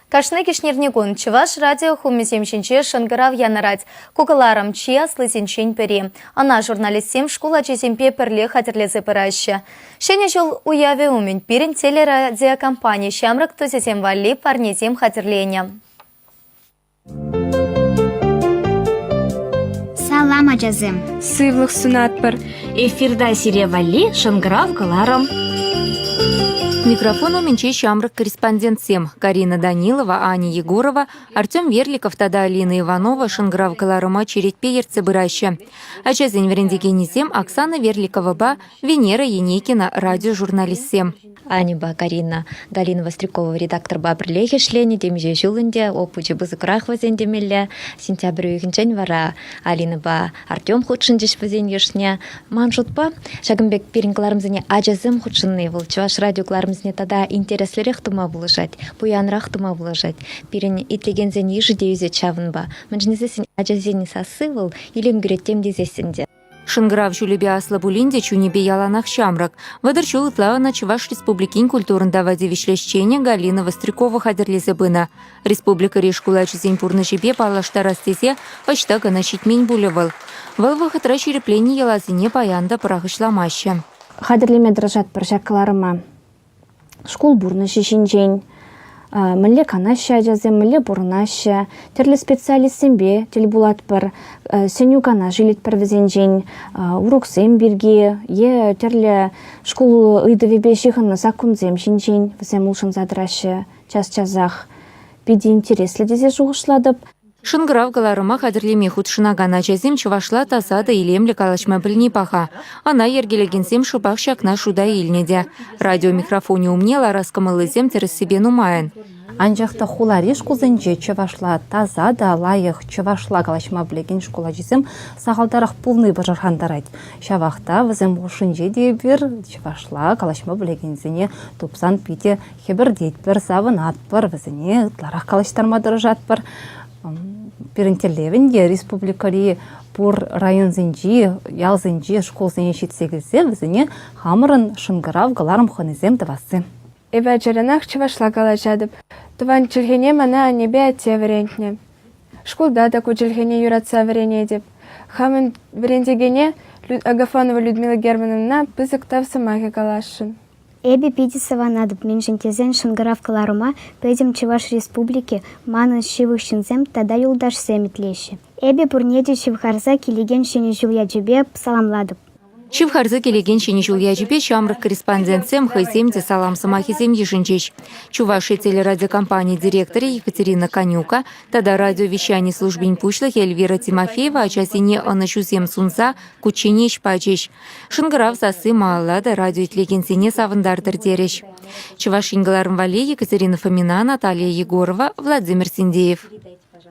Кашни кӗҫнерникун Чӑваш радио хумӗсем ҫинче шӑнкӑрав янӑрать. Ку кӑларӑм чи аслисенчен пӗри. Ӑна журналистсем шкул ачисемпе пӗрле хатӗрлесе пыраҫҫӗ. Ҫӗнӗ ҫул уявӗ умӗн пирӗн телерадиокомпани ҫамрӑк тусӗсем валли парнесем хатӗрленӗ. Салам, ачасем! Сывлӑх сунатпӑр! Эфирта сире валли шӑнкӑрав кӑларӑм. Микрофон умӗнче ҫамрӑк корреспондентсем Карина Данилова, Аня Егорова, Артем Верликов тата Алина Иванова шӑнкӑрав кӑларӑма черетпе ертсе пыраҫҫӗ. Ачасен вӗрентекенӗсем Оксана Верликовӑпа Венера Еникина радиожурналистсем. Аньӑпа Карина Галина Вострякова редакторпа пӗрлех ӗҫленӗ темиҫе ҫул ӗнтӗ, опычӗ пысӑкрах вӗсен темелле. Сентябрь уйӑхӗнчен вара Алинӑпа Артем хутшӑнчӗҫ вӗсен йышне. Ман шутпа, ҫакӑн пек пирӗн кӑларӑмсене ачасем хутшӑнни вӑл Чӑваш радио кӑларӑмсене тата интереслӗрех тума пулӑшать, пуянрах тума пулӑшать. Пирӗн итлекенсен йышӗ те ӳсет ҫавӑнпа. Мӗншӗн тесессӗн ачасен сасси вӑл илем кӳрет тем тесессӗн те. Шӑнкӑрав ҫулӗпе аслӑ пулин те чунӗпе яланах ҫамрӑк. 30 ҫул ытла ӑна Чӑваш Республикин культурӑн тава тивӗҫлӗ ӗҫченӗ Галина Вострякова хатӗрлесе пынӑ. Республикӑри шкул ачисен пурнӑҫӗпе паллаштарас тесе ӑҫта кӑна ҫитмен пулӗ вӑл. Вӑл вӑхӑтра ҫирӗпленнӗ йӑласене паян та пӑрахӑҫламаҫҫӗ. Хатӗрлеме тӑрӑшатпӑр ҫак кӑларӑма. Шкул пурнӑҫӗ ҫинчен, мӗнле канаҫҫӗ ачасем, мӗнле пурӑнаҫҫӗ, тӗрлӗ специалистсемпе тӗл пулатпӑр, сӗнӳ-канаш илетпӗр вӗсенчен, уроксем пирки е тӗрлӗ шкул ыйтӑвӗпе ҫыхӑннӑ саккунсем ҫинчен вӗсем улшӑнса тӑраҫҫӗ час-часах. Питӗ интереслӗ тесе шухӑшлатӑп. Шӑнкӑрав кӑларӑма хатӗрлеме хутшӑнакан ачасем чӑвашла таса та илемлӗ калаҫма пӗлни паха. Ӑна йӗркелекенсем шӑпах ҫакна шута илнӗ те. Радио микрофонӗ умне ларас кӑмӑллисем тӗрӗссипе нумайӑн. Анчах та хулари шкулсенче чӑвашла таса та лайӑх чӑвашла калаҫма пӗлекен шкул ачисем сахалтарах пулни пӑшӑрхантарать. Ҫавах та вӗсем хушшинче те эпир чӑвашла калаҫма пӗлекенсене тупсан питӗ хӗпӗртетпӗр, савӑнатпӑр, вӗсене ытларах калаҫтарма тӑрӑшатпӑр. Пирӗн тӗллевӗн те республикӑри пур районсенчи, ялсенчи шкулсене ҫитсе килсе вӗсене хамӑрӑн шӑнкӑрав кӑларӑм хӑнисем тӑвасси. Эпӗ ачаранах чӑвашла калаҫатӑп. Тӑван чӗлхене мана аннепе атте вӗрентнӗ. Шкулта та ку чӗлхене юратса вӗренетӗп. Хамӑн вӗрентекене Агафонова Людмила Германовнӑна пысӑк тав сӑмахӗ каласшӑн. Эпӗ питӗ савӑнатӑп, мӗншӗн тесен шӑнкӑрав кӑларӑма пӗтӗм Чӑваш Республики, манӑн ҫывӑх ҫынсем тата юлташсем итлеҫҫӗ. Эпӗ пурне те ҫывхарса килекен Ҫӗнӗ ҫул ячӗпе саламлатӑп. Ҫывхарса килекен Ҫӗнӗ ҫул ячӗпе ҫамрӑк корреспондентсем хӑйсем те салам сӑмахӗсем йышӑнчӗҫ. Чувашия телерадиокомпани директорӗ Екатерина Канюка тата радиовещани службин пуҫлӑхӗ Эльвира Тимофеева ачасене ӑнӑҫусем сунса кучченеҫ пачӗҫ. Шӑнкӑрав сасси малалла та радио итлекенсене савӑнтартӑр терӗҫ. Чӑваш Ен кӑларӑм валли Екатерина Фомина, Наталья Егорова, Владимир Синдеев.